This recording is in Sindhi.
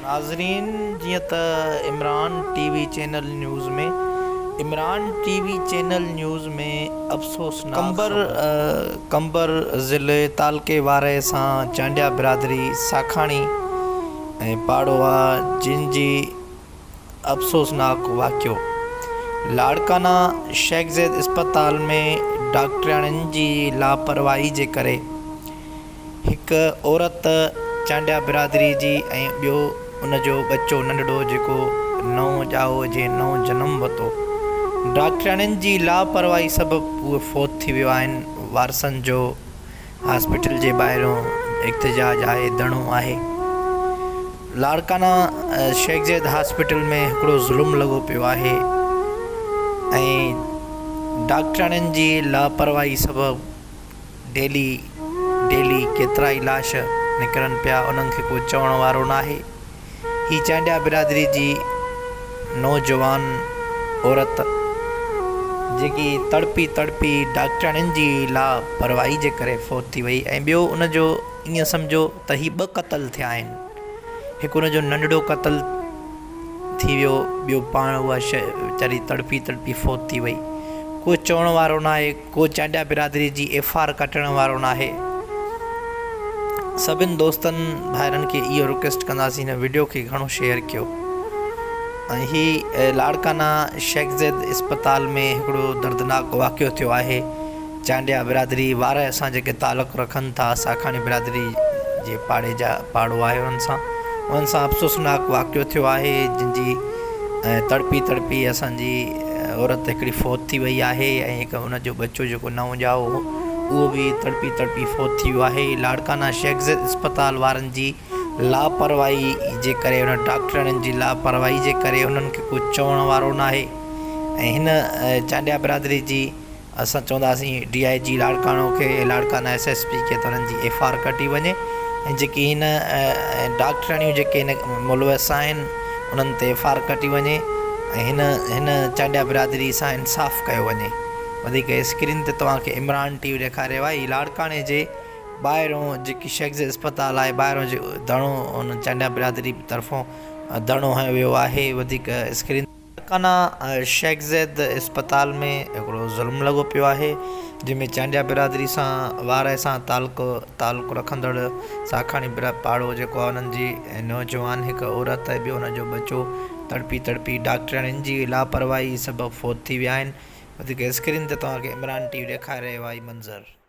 ناظرين جيئن ته Imran T V channel news ۾ Imran T V channel news ۾ افسوسناڪ قمبر قمبر ضلعي تعلقي وارهه سان چانڊيا برادري ساکاڻي ۽ پاڙو آ جن جي افسوسناڪ واقعو لاڙڪانا شيخ زيد اسپتال ۾ ڊاڪٽرياڻين جي لاپرواهي جي ڪري هڪ عورت چانڊيا برادري جي ۽ ٻيو ان جو ٻچو ننڍڙو جيڪو نئون ڄائو جنهن نئون جنم ورتو ڊاڪٽرياڻين جي لاپرواهي سبب اهي فوت ٿي ويو آهن وارثن جو هاسپيٽل جي ٻاهرون احتجاج آهي ڌرڻو آهي لاڙڪانا شيخ زيد هاسپيٽل ۾ هڪڙو ظلم لڳو پيو آهي ۽ ڊاڪٽرياڻين جي لاپرواهي سبب ڊيلي ڊيلي ڪيترائي لاش نڪرن پيا انهن کي ڪو چوڻ وارو ناهي هي چانڊيا برادري جي نوجوان عورت جيڪي تڙپي تڙپي ڊاڪٽرياڻين جي لاپرواهي جي ڪري فوت ٿي وئي ۽ ٻيو ان جو ائين سمجهو ته هي ٻه قتل ٿيا آهن هڪ ان جو ننڍڙو قتل ٿي ويو ٻيو پاڻ اها شيء ويچاري تڙپي تڙپي فوت ٿي وئي ڪو چوڻ وارو ناهي ڪو چانڊيا برادري جي ايف آر ڪٽڻ وارو ناهي سڀن دوستن ڀائرن کي اهو رڪويسٽ ڪنداسين هن وڊيو کي گهڻو شيئر ڪيو ۽ هي لاڙڪانا شيخ زيد اسپتال ۾ هڪڙو دردناڪ واقعو ٿيو آهي چانڊيا برادري وارهه سان جيڪي تعلق رکن ٿا ساکاڻي برادري جي پاڙي جا پاڙو آهي انهن سان انهن سان افسوسناڪ واقعو ٿيو آهي جن جي تڙپي تڙپي اسان جي عورت هڪڙي فوت ٿي وئي آهي ۽ هڪ ان جو ٻچو جيڪو نئون ڄائو هو اهو به تڙپي تڙپي فوت ٿي ويو آهي لاڙڪانا شيخ زيد اسپتال وارن جي لاپرواهي جي ڪري ان ڊاڪٽرن جي لاپرواهي جي ڪري انهن کي ڪو چوڻ وارو ناهي ۽ هن چانڊيا برادري جي اسان چونداسين ڊي I جي لاڙڪاڻو کي ۽ لاڙڪانا ايس ايس پي کي ته انهن جي ايف آر ڪٽي وڃي ۽ جيڪي هن ڊاڪٽرياڻيون جيڪي هن ملوث آهن انهن تي ايف آر ڪٽي وڃي ۽ هن هن چانڊيا برادري سان انصاف ڪيو وڃي وڌيڪ اسڪرين تي توهان کي عمران ٽي وي ڏيکاري رهيو آهي هي لاڙڪاڻي جي ٻاهرون جيڪي شيخ زيد اسپتال آهي ٻاهرون جيڪو ڌرڻو ان چانڊيا برادري طرفون ڌرڻو هنيو ويو آهي وڌيڪ اسڪرين لاڙڪانا شيخ زيد اسپتال ۾ هڪڙو ظلم لڳو پيو آهي جنهن ۾ چانڊيا برادري سان وارهه سان تعلق تعلق رکندڙ ساکاڻي پاڙو جيڪو آهي انهن جي نوجوان هڪ عورت ۽ ٻيو ان جو ٻچو تڙپي تڙپي ڊاڪٽرياڻين جي لاپرواهي سبب فوت ٿي ويا آهن وڌيڪ اسڪرين تي توهان کي عمران ٽي وي ڏيکاري رهيو آهي منظر.